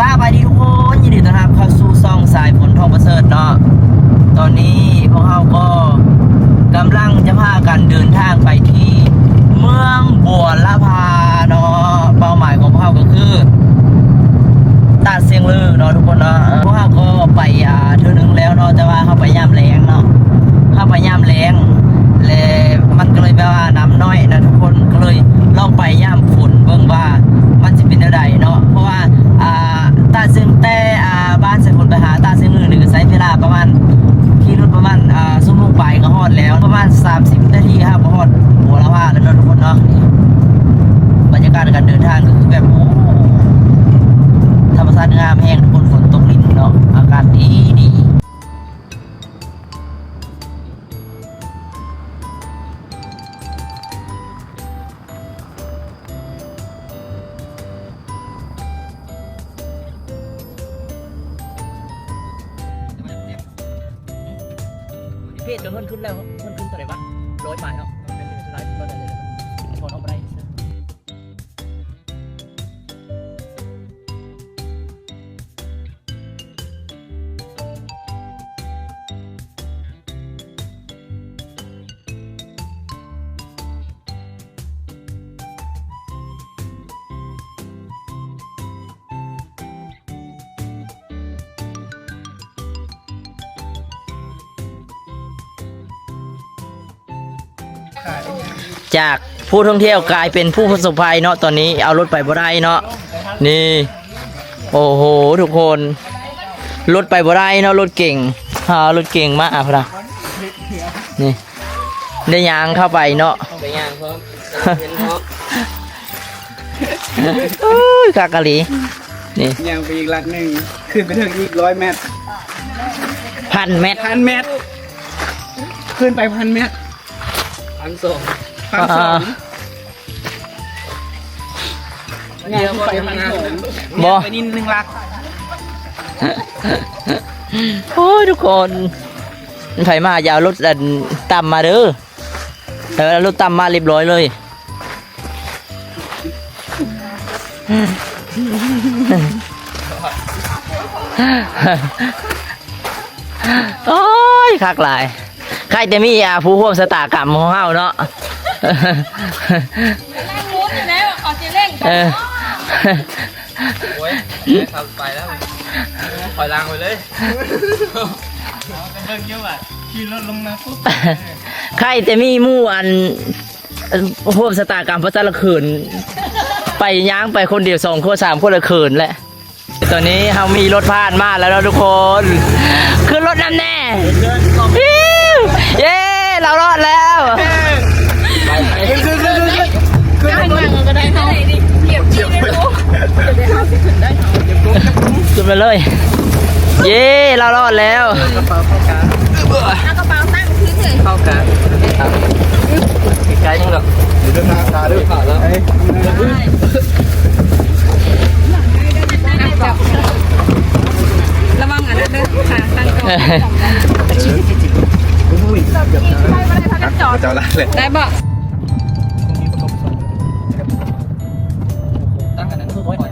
ສະບາຍດີທຸກຄົນ, ຍິນດີຕ້ອນຮັບເຂົ້າສູ່ຊ່ອງສາຍຝົນ ທອງປະເສີດເນາະ. ຕອນນີ້ພວກເຮົາກໍກຳລັງຈະພາກັນເດີນທາງໄປທີ່ເມືອງບົວລະພາເນາະ. ເປົ້າໝາຍຂອງພວກເຮົາກໍຄືຕາດຊຽງລືເນາະທຸກຄົນເນາະ. ເອີ ພວກເຮົາກໍໄປ ອ່າ ເທື່ອໜຶ່ງແລ້ວເນາະ, ແຕ່ວ່າເຮົາໄປຍາມແລງເນາະ, ເຮົາໄປຍາມແລງ ແລະ ມັນກໍເລີຍແບບວ່ານ້ຳນ້ອຍນະທຸກຄົນ, ກໍເລີຍລອງໄປຍາມຝົນເບິ່ງວ່າມັນຊິເປັນແນວໃດເນາະ. ເພາະວ່າ ອ່າ ຕາດຊຽງ ແຕ່ ອ່າ ບ້ານສາຍຝົນໄປຫາຕາດຊຽງລືນີ້ກໍໃຊ້ເວລາປະມານ ຂີ່ລົດປະມານ ອ່າ ຊົ່ວໂມງປາຍກໍຮອດແລ້ວ, ປະມານສາມສິບນາທີເຮົາກໍຮອດບົວລະພາແລ້ວເນາະທຸກຄົນເນາະ. ບັນຍາກາດການເດີນທາງກໍຄືແບບ ໂອ້ ທຳມະຊາດງາມແຮງທຸກຄົນ, ຝົນຕົກລິນເນາະ, ອາກາດດີໆ. ເພຈກໍເງິນຂຶ້ນແລ້ວ, ເງິນຂຶ້ນເທົ່າໃດວະ? ຮ້ອຍປາຍເນາະ, ເປັນໄລຟ໌ບໍ່ໄດ້ເລີຍ, ຖອນອອກບໍ່ໄດ້. ຈາກຜູ້ທ່ອງທ່ຽວກາຍເປັນຜູ້ປະສົບໄພເນາະ, ຕອນນີ້ເອົາລົດໄປບໍ່ໄດ້ເນາະ. ນີ້ ໂອ້ໂຫ ທຸກຄົນ, ລົດໄປບໍ່ໄດ້ເນາະ, ລົດເກັງ ເອົາລົດເກັງມາພຸ້ນນະ. ນີ້ ໄດ້ຍ່າງເຂົ້າໄປເນາະ, ໄດ້ຍ່າງພ້ອມ ເຫັນພ້ອມ. ໂອ້ຍ ຄັກອີ່ຫຼີ. ນີ້ ຍ່າງໄປອີກຫຼັກໜຶ່ງ, ຂຶ້ນໄປເຖິງອີກຮ້ອຍແມັດ, ພັນແມັດ, ພັນແມັດ, ຂຶ້ນໄປພັນແມັດ, ພັນສອງ ພັນສອງ. ອ່າ ຍ່າງໄປພັນສອງ ບໍ່ ຍ່າງໄປນິດໜຶ່ງຫຼັກ. ໂອ້ຍ ທຸກຄົນ, ໃຜມາຢ່າເອົາລົດ ອັນ ຕ່ຳມາເດີ. ເອີ ລົດຕ່ຳມາລຽບຮ້ອຍເລີຍ. ໂອ້ຍ ຄັກຫຼາຍ, ໃຄ່ແຕ່ມີ ອ່າ ຜູ້ຮ່ວມຊະຕາກຳຂອງເຮົາເນາະ. ນັ່ງລຸ້ນຢູ່ແລ້ວເຂົາຊິເລັ່ງກັນ ເອີ ເນາະ. ໂອ້ຍ ໄປແລ້ວ, ຖອຍຫຼັງໄປເລີຍ. ເບິ່ງຢູ່ວ່າຂີ່ລົດລົງມາປຸບ ໃຄ່ແຕ່ມີໝູ່ ອັນ ເອີ ຮ່ວມຊະຕາກຳ ເພາະຊັ້ນລະເຂີນ, ໄປຍ່າງໄປຄົນດຽວ ສອງຄົນ ສາມຄົນລະເຂີນແຫຼະ. ຕອນນີ້ເຮົາມີລົດຜ່ານມາແລ້ວເນາະທຸກຄົນ, ຂຶ້ນລົດນຳແດ່. ເຢ້ ເຢ້ ເຮົາລອດແລ້ວ. ຂຶ້ນໄປເລີຍ. ເຢ້ ເຮົາລອດແລ້ວ. ເອົາກະເປົາຕັ້ງຄືເລີຍ. ເຂົ້າກັນ. ໃກ້ໆ ມຶງດອກ. ລະວັງອັນນັ້ນເດີ ຂາຕັ້ງກ່ອນ. ເຈົ້າລະເລີຍ. ໄດ້ບໍ່? ຕັ້ງອັນນັ້ນຄືບໍ່ໄດ້.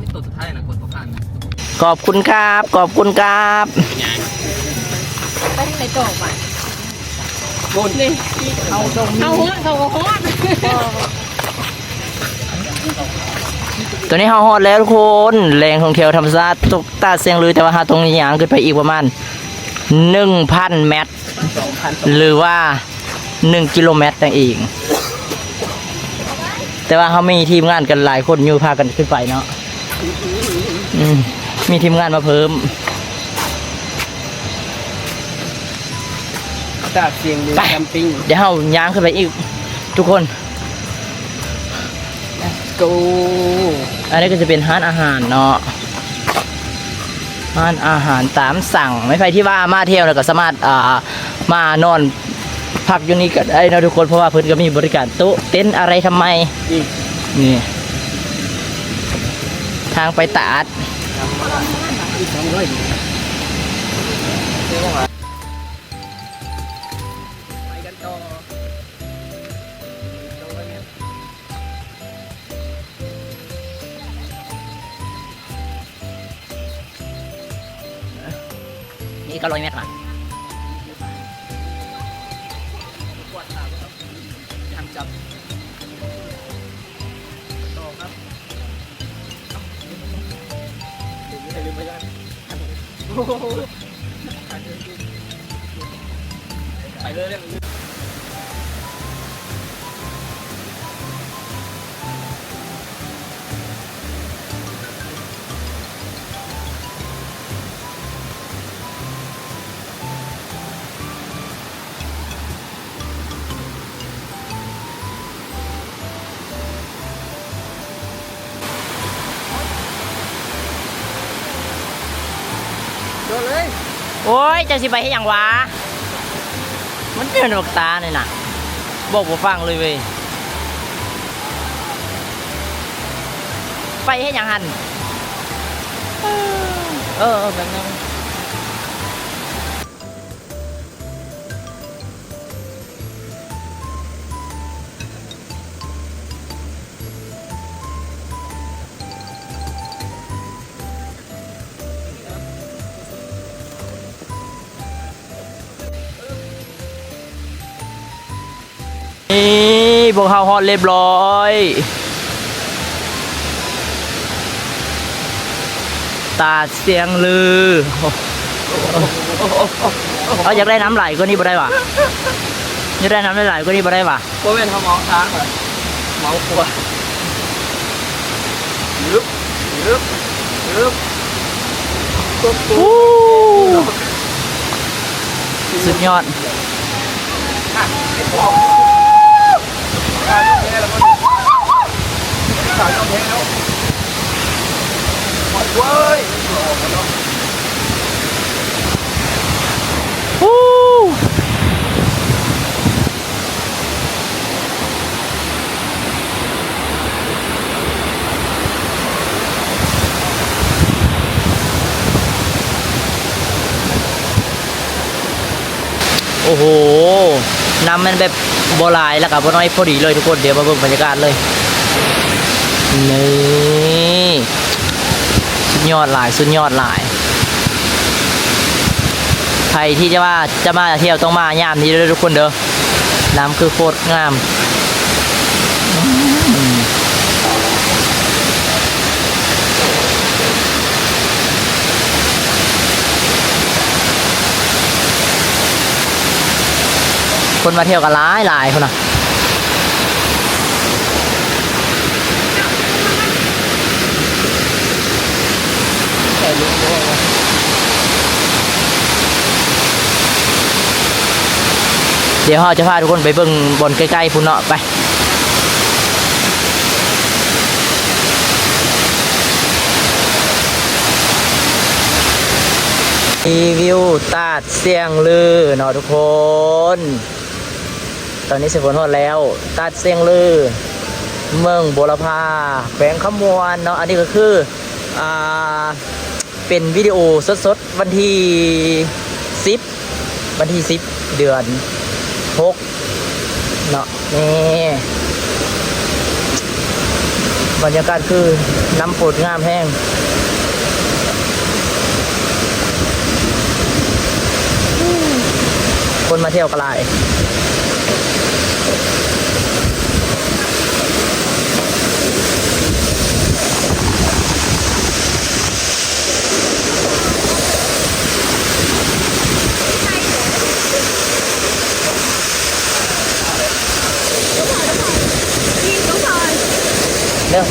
ມີຕົວສຸດທ້າຍນະ ກົດບໍ່ຜ່ານນະ. ຂອບຄຸນຄັບ ຂອບຄຸນຄັບ. ໄປທາງໃດຕໍ່ບາດ? ພຸ້ນ ເຮົາ ເຮົາຮອດ ເຂົາກໍຮອດ. ຕອນນີ້ເຮົາຮອດແລ້ວທຸກຄົນ, ແຫຼ່ງທ່ອງທ່ຽວທຳມະຊາດຕົກຕາດຊຽງລື, ແຕ່ວ່າເຮົາຕ້ອງຍ່າງຂຶ້ນໄປອີກປະມານໜຶ່ງພັນແມັດ ຫຼືວ່າໜຶ່ງກິໂລແມັດນັ້ນເອງ. ແຕ່ວ່າເຮົາມີທີມງານກັນຫຼາຍຄົນຢູ່ ພາກັນຂຶ້ນໄປເນາະ. ອືມ ມີທີມງານມາເພີ່ມ. ຕາດຊຽງລື ໄປ ແຄມປິງ. ດຽວເຮົາຍ່າງຂຶ້ນໄປອີກທຸກຄົນ. Let's go. ອັນນີ້ກໍຈະເປັນຮ້ານອາຫານເນາະ, ຮ້ານອາຫານຕາມສັ່ງ. ໃຜທີ່ວ່າມາທ່ຽວແລ້ວກໍສາມາດ ອ່າ ມານອນພັກຢູ່ນີ້ກໍໄດ້ເນາະທຸກຄົນ, ເພາະວ່າເພິ່ນກໍມີບໍລິການໂຕະເຕັນອະໄລທຳໄມ. ອືມ ນີ້ ທາງໄປຕາດ. ສອງຮ້ອຍ ໄປກັນຕໍ່ ສອງຮ້ອຍແມັດ ນີ້ເກົ້າຮ້ອຍແມັດຫວາ? ຫ້າມຈັບ ຕໍ່ຄັບ ໄປເລີຍ. ໂອ້ຍ ເຈົ້າຊິໄປເຮັດຫຍັງຫວາ? ມັນເປັນບັກຕານີ້ນະ ເວົ້າບໍ່ຟັງເລີຍເວີຍ. ໄປເຮັດຫຍັງຫັ້ນ? ເອີ ເອີ ແປັບໜຶ່ງ. ນີ້ ພວກເຮົາຮອດຮຽບຮ້ອຍ ຕາດຊຽງລື. ເຮົາຢາກໄດ້ນ້ຳຫຼາຍກວ່ານີ້ບໍ່ໄດ້ຫວາ? ຢາກໄດ້ນ້ຳຫຼາຍກວ່ານີ້ບໍ່ໄດ້ຫວາ? ບໍ່ແມ່ນເຮົາເມົາທາງຫວາ? ເມົາຂົວ. ໂອ້ ສຸດຍອດ. ໂອ້ໂຫ ນ້ຳມັນແບບບໍ່ຫຼາຍ ແລ້ວກໍບໍ່ໜ້ອຍ ພໍດີເລີຍທຸກຄົນ. ດຽວມາເບິ່ງບັນຍາກາດເລີຍ ນີ້ ສຸດຍອດຫຼາຍ ສຸດຍອດຫຼາຍ. ໃຜທີ່ຈະວ່າ ຈະມາທ່ຽວ ຕ້ອງມາຍາມນີ້ເດີທຸກຄົນເດີ. ນ້ຳຄືໂຄດງາມ. ຄົນມາທ່ຽວກໍຫຼາຍໆ ພຸ້ນນະ. ດຽວເຮົາຈະພາທຸກຄົນໄປເບິ່ງບ່ອນໃກ້ໆ ພຸ້ນເນາະ ໄປ. ນີ້ວິວຕາດຊຽງລືເນາະທຸກຄົນ. ຕອນນີ້ເຊໂປນຮອດແລ້ວ ຕາດຊຽງລື ເມືອງບົວລະພາ ແຂວງຄຳມ່ວນເນາະ. ອັນນີ້ກໍຄື ອ່າ ເປັນວິດີໂອສົດໆ ວັນທີສິບ ວັນທີສິບ ເດືອນຫົກເນາະ. ນີ້ ບັນຍາກາດຄືນ້ຳໂຄດງາມແຮງ. ຄົນມາທ່ຽວກໍຫຼາຍ. ເດີ.